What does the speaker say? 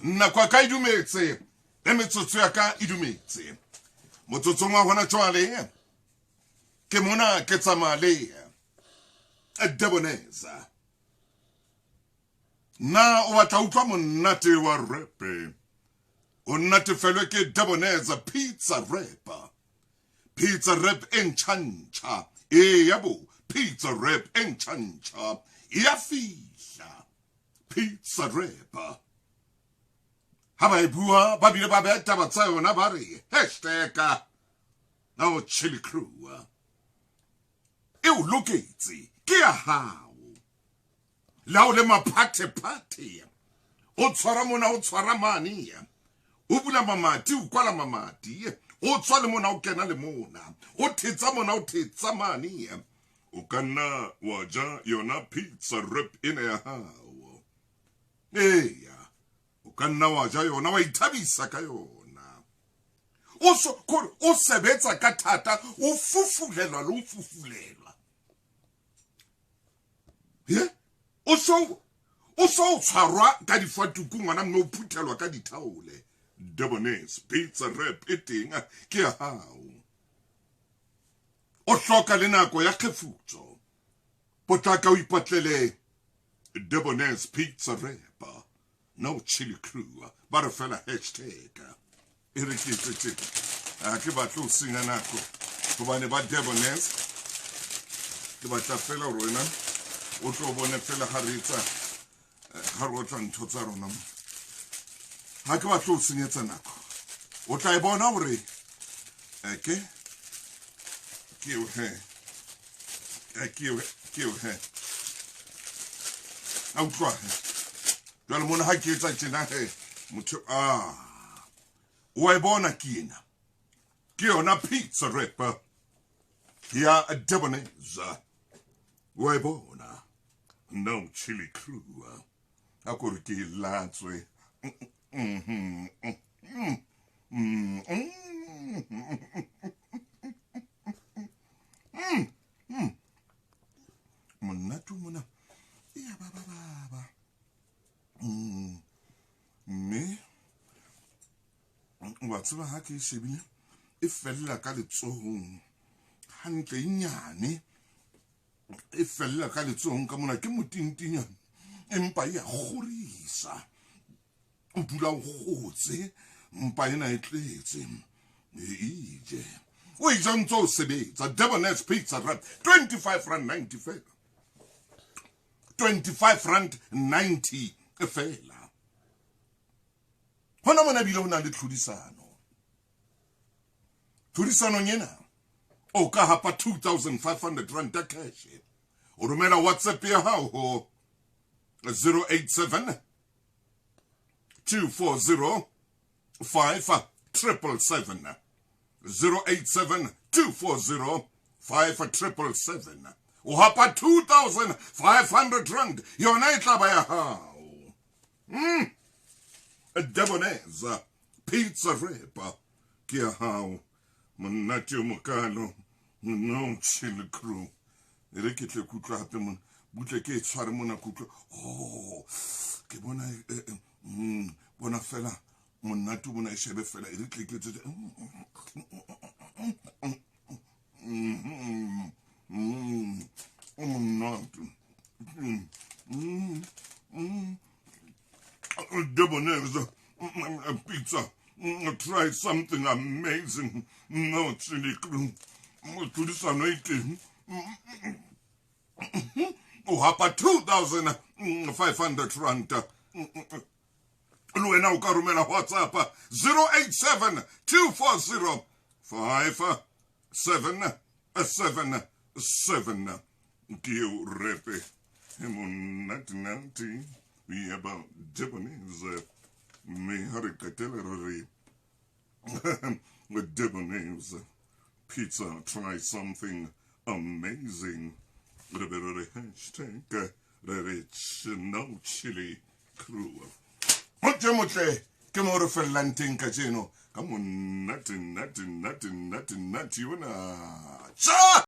Nako ya ka e dumetse le metsotso ya ka e dumetse. Motsotsong wa hona jwale ke mona ke tsamaya le Deboneza. Na o batla utlwa monate wa repe? O natefelwe ke Deboneza Pizza Wrap. Pizza Wrap e ntšha-ntšha. Eya bo, Pizza Wrap e ntšha-ntšha. E a fihla. Pizza Wrap. Ha ba e bua, ba bile ba beha taba tsa yona ba re hashtag now Chili Crew. E o loketse, ke ya hao. Le ha o le maphathephathe, o tshwara mona, o tshwara mane, o bula mamati, o kwala mamati, o tswa le mona, o kena le mona, o thetsa mona, o thetsa mane, o ka nna wa ja yona pizza wrap ena ya hao. Eya, o ka nna wa ja yona, wa ithabisa ka yona. O so, kore o sebetsa ka thata, o fufulelwa le o fufulelwa. Ye? O so o so tshwarwa ka difatuku ngwana mme o phuthelwa ka dithaole. Debonair's Pizza Wrap e teng ke ya hao. O hloka le nako ya kgefutso. Potlaka o ipatlele Debonair's Pizza Wrap. No Chili Crew. Ba re fela hashtag. E re ke etse tjena. Ha ke batle ho senya nako hobane ba Debonair's ke batla fela hore wena o tlo bone fela ha re etsa ha re otla ntho tsa rona mo. Ha ke batle ho senyetsa nako. O tla e bona hore ke ke eo he. Ke eo ke eo he. A utlwa he. Jwale mona ha ke etsa tjena he motho a wa e bona ke ena. Ke yona pizza wrap ya Debonair's. Wa e bona. No Chili Crew. A ko re ke e latswe. Monate o mona. E ya ba ba ba ba. Mme wa tseba ha ke e shebile e fella ka letsohong hantle e nyane, e fella ka letsohong ka mona ke motintinyane, empa e a kgorisa. O dula o kgotse, mpa ena e tletse. E je. O e ja ntse o sebetsa. Debonair's Pizza Wrap, 25 rand 90 fela. 25 rand 90 fela. Hona mona ebile ho na le tlhodisano. Tlhodisanong ena o ka hapa 2500 rand ya cash. O romela WhatsApp ya hao ho 087 240 5777. 087 240 5777. O hapa 2500 rand, yona e tla ba ya hao. Debonair's Pizza Wrap ke ya hao. Monate o mokalo. No Chili Crew. E re ke tle ke utlwe hape mona. Butle ke e tshware mona ke utlwe. Oh, ke bona bona fela monate o mona e shebe fela e re tle ke etse. O monate. Debonair's Pizza. Try something amazing. No Chili Crew. Tlhodisano e teng. O hapa 2500 rand. Le wena o ka romela WhatsApp 087 240 5777. Ke eo repe e monate nate ya ba Debonair's. Mme ha re qetela re re Debonair's Pizza, try something amazing. Re be re re hashtag re re No Chili Crew. Motle motle ke mo re fellang teng kajeno ka monate nate nate nate nate yona. Tja!